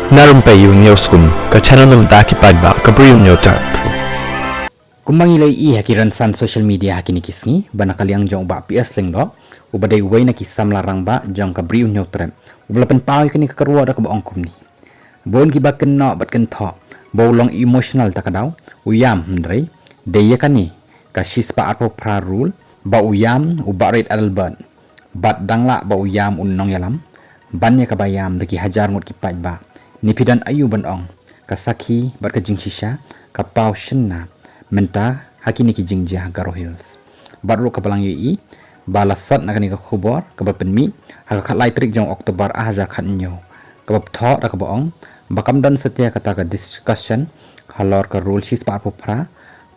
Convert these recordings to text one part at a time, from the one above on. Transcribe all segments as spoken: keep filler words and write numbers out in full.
Na Rympei U Hynñiewskum, ka channel na bynta ki paidbah ka Bri U Hynñiewtrep. Kumba ngi la ïohi ha ki rynsan social media ha kine ki sngi, ba na ka liang jong u Bah P S Lyngdoh, uba dei uwei na ki samla rangbah jong ka Bri U Hynñiewtrep, uba la pynpaw ïa kane ka kyrwoh da kaba ong kumne: Bun kiba kynnoh bad kynthoh ba u long emotional ta ka daw, u ïam, hynrei dei ïa kane ka shispah arphew phra rule ba u ïam u Bah Reid Adelbert, bad dang lah ba u ïam u nongïalam, ban ïa kaba ïam da ki hajar ngut ki paidbah. Ne phi don aïu ban ong? Ka sakhi bad ka jingshisha ka paw shynna mynta ha kine ki jingjia ha Garo Hills. Bad ruh kaba la ngi ïohi ba la sot na kane ka khubor kaba pynmih ha ka khatlai tarik jong October ar hajar khathynñiew, kaba bthoh da kaba ong ba kam don satia kata ka discussion halor ka rule shispah arphew phra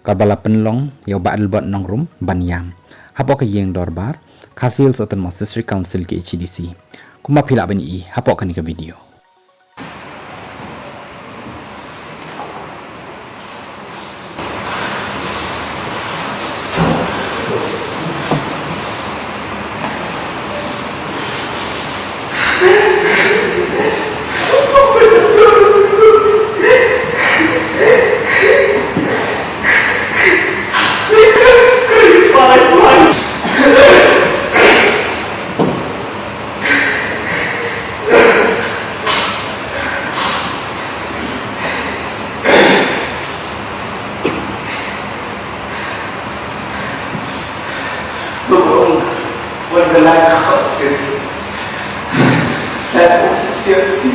kaba la pynlong ïa u Bah Adelbert Nongrum ban ïam hapoh ka ïing dorbar Khasi Hills Autonomous District Council, K H A D C, kumba phi lah ban ïohi hapoh kane ka video. When the light comes in, light was safety.